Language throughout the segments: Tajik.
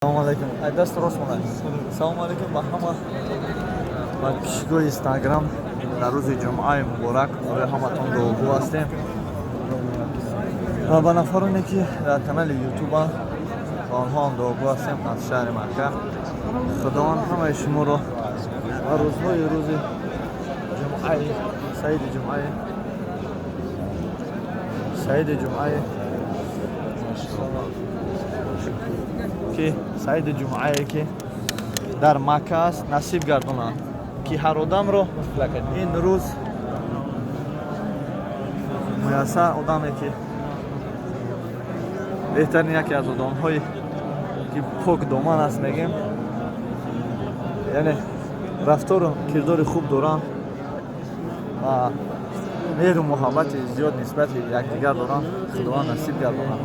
Салому алейкум. Ай, даст рост монай. Салому алейкум ба ҳама подписчикои Инстаграм. Дар рӯзи ҷумъаи муборак барои ҳаматон дуогӯ ҳастем ва ба нафароне, ки дар канали Ютубанд, ба онҳо ҳам дуогӯ ҳастем аз шаҳри Макка. Худованд ҳамаи шуморо ба рӯзҳои рӯзи ҷумъаи саиди ҷумъаи саиди ҷумъаи ки саиди ҷумъае, ки дар Макка аст, насиб гардонанд, ки ҳар одамро ин рӯз муяссар, одаме ки беҳтарин, яке аз одамҳое ки покдоман аст мегем, яъне рафтору кирдори хуб доранд ва меҳру муҳаббати зиёд нисбати якдигар доранд, Худованд насиб гардонад.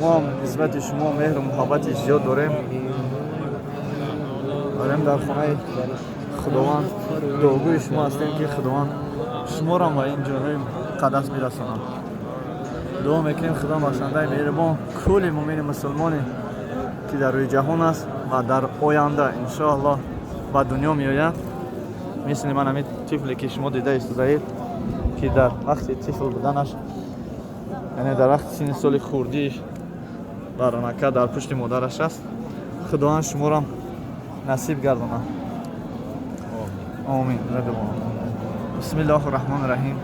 Мо ҳам нисбати шумо меҳру муҳаббати зиёд дорем, дорем. Дар хонаи Худованд дуогӯи шумо ҳастем, ки Худованд шуморо ба ин ҷойҳои муқаддас бирасонад. Дуо мекунем, Худо бахшандаи меҳрубон кулли муъмини мусулмоне, ки дар рӯи ҷаҳон аст ва дар оянда, иншоаллоҳ, ба дунё меояд, мисли ман ҳамин тифле, ки шумо дида истодаед, ки дар вақти тифл буданаш, яъне дар вақти синни соли хурдииш, дар Макка дар пушти модараш аст. Худованд шуморам насиб гардонад. Омин. Бисмиллоҳи раҳмони раҳим.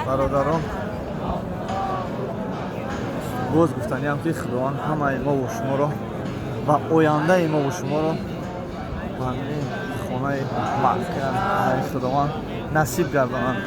Бародарон, боз гуфтаниам, ки Худованд ҳамаи мову шуморо ва ояндаи мову шуморо ба ҳамин хонаи Макка, хонаи Худованд насиб гардонад.